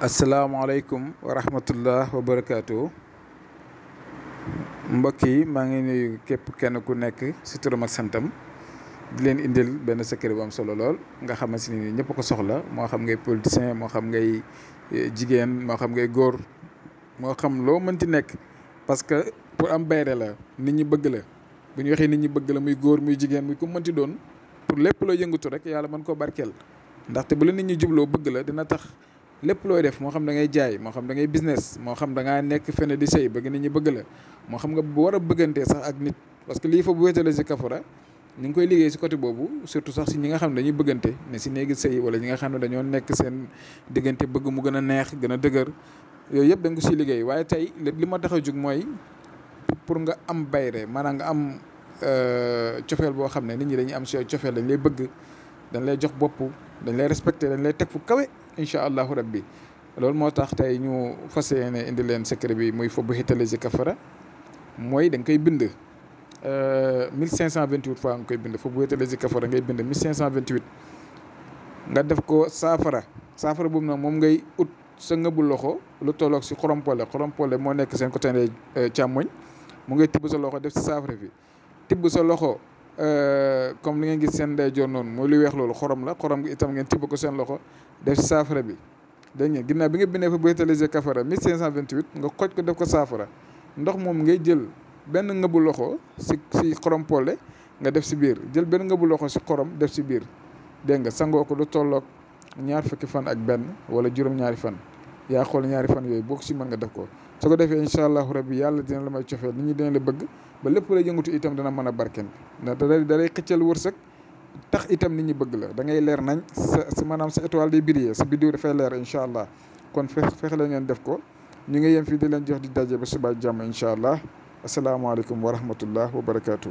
asalaamaaleykum wa rahmatullah wa barakaatu mbokk yi maa ngi nuyu képp kenn ku nekk si turam ak santam di leen indil benn secret bu am solo lool nga xamante ni ñëpp ko soxla moo xam ngay politicien moo xam ngay jigéen moo xam ngay góor moo xam loo mënti nekk parce que pour am bayre la nit ñi bëgg la bu ñu waxee nit ñi bëgg la muy góor muy jigéen muy ku mënti doon pour lépp loo yëngatu rek yàlla mën koo barkeel ndaxte bu la nit ñi jubloo bëgg la dina tax. lépp looy def moo xam da ngay jaay moo xam da ngay business moo xam da ngaa nekk fenn di sëy bëgg nit ñi bëgg la moo xam nga bu war a bëggantee sax ak nit parce que lii fa bu wéetale si kafara ñu ngi koy liggéey si côté boobu surtout sax si ñi nga xam ne dañuy bëggante ne si néegi sëy wala ñi nga xam ne dañoo nekk seen diggante bëgg mu gën a neex gën a dëgër yooyu yëpp da nga ko siy liggéey waaye tey li ma tax a jug mooy pour nga am bayre maanaam nga am cofeel boo xam ne nit ñi dañuy am si cofeel dañ lay bëgg dañ lay jox bopp dañ lay respecté dañ lay teg fu kawe incha allahu rabbi loolu moo tax tey ñu fas yéene indi leen secret bi muy fa bu xitale si kafara mooy da nga koy bind 1528 fois nga koy bind fa bu xitale si kafara ngay bind 1528 nga def ko saafara boobu nag moom ngay ut sa ngëbu loxo lu tolloog si xorompole moo nekk seen côté càmmoñ mu ngay tibb sa loxo def si saafara bi tibb sa loxo comme li ngeen gis seen ndeyjoor noonu mooy lu weex loolu xorom la xorom gi itam ngeen tibb ko seen loxo def si saafara bi dégg ngeen ginnaaw bi nga bindee fa bu utiliser kafara 1528 nga xoj ko def ko saafara ndox moom ngay jël benn ngëbu loxo si xorom pole nga def si biir jël benn ngëbu loxo si xorom def si biir dégg nga sangoo ko lu tolloog 20 fan ak benn wala juróom-ñaari fan yaa xool ñaari fan yooyu boo ko si mën nga def ko su ko defee incha allahu rabbi yàlla dina la may cofeel nit ñi dina la bëgg ba lépp lay yëngatu itam dana mën a barkeel ndax da lay xëccal wërsëg tax itam nit ñi bëgg la da ngay leer nañ sa maanaam sa étoile day briller sa biddiw dafay leer incha allah kon fexe la ngeen def ko ñu ngi yem fii di leen jox di daje ba suba jàmm incha allah asalaamaaleykum wa rahmatullah wa barakaatu.